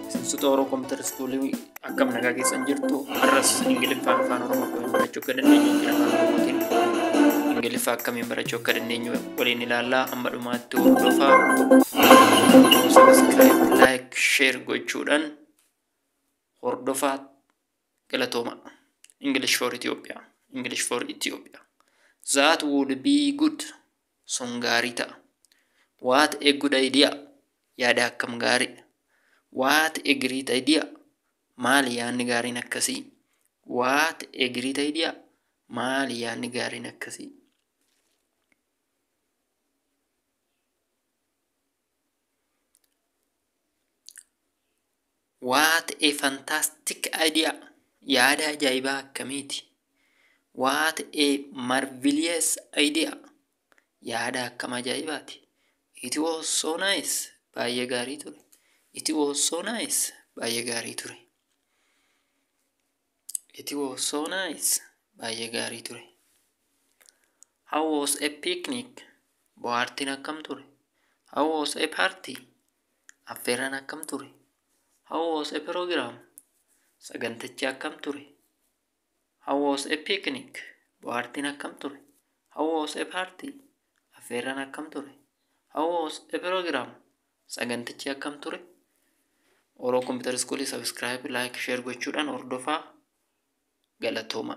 Miseensota Oromoo Kompiitara Iskuulii akkam nagaa keessan jirtu? Har'as Ingiliffaan Afaan Oromoo akkamiin barachuu akka dandeenyu yookiin Afaan Oromootiin Ingiliffa akkamiin barachuu akka dandeenyu waliin ilaallaa. Amma dhumaatti hordofaa. Subscribe, like, share gochuudhaan hordofaa, galatooma. English for Ethiopia. English for Ethiopia. That would be good. Sun gaarii ta'a. What a good idea. Yaada akkam gaarii. What a great idea. Maali yaadni gaariin akkasii? What a great idea. Maali yaadni gaariin akkasii? What a fantastic idea. Yaada ajaa'ibaa akkamiiti? What a marvelous idea. Yaada akkam ajaa'ibaati? It was so nice. Baay'ee gaarii ture. It was so nice. Baay'ee gaarii ture. It was so nice. Baay'ee gaarii ture. How was a picnic? Bohaartiin akkam ture? How was a party? Affeerraan akkam ture? How was a program? Sagantichi akkam ture? How was a picnic? Bohaartiin akkam ture? How was a party? Affeerraan akkam ture? How was a program? Sagantichi akkam ture? Oromoo Kompiitara Iskuulii subscribe, like, share gochuudhaan hordofaa, galatooma.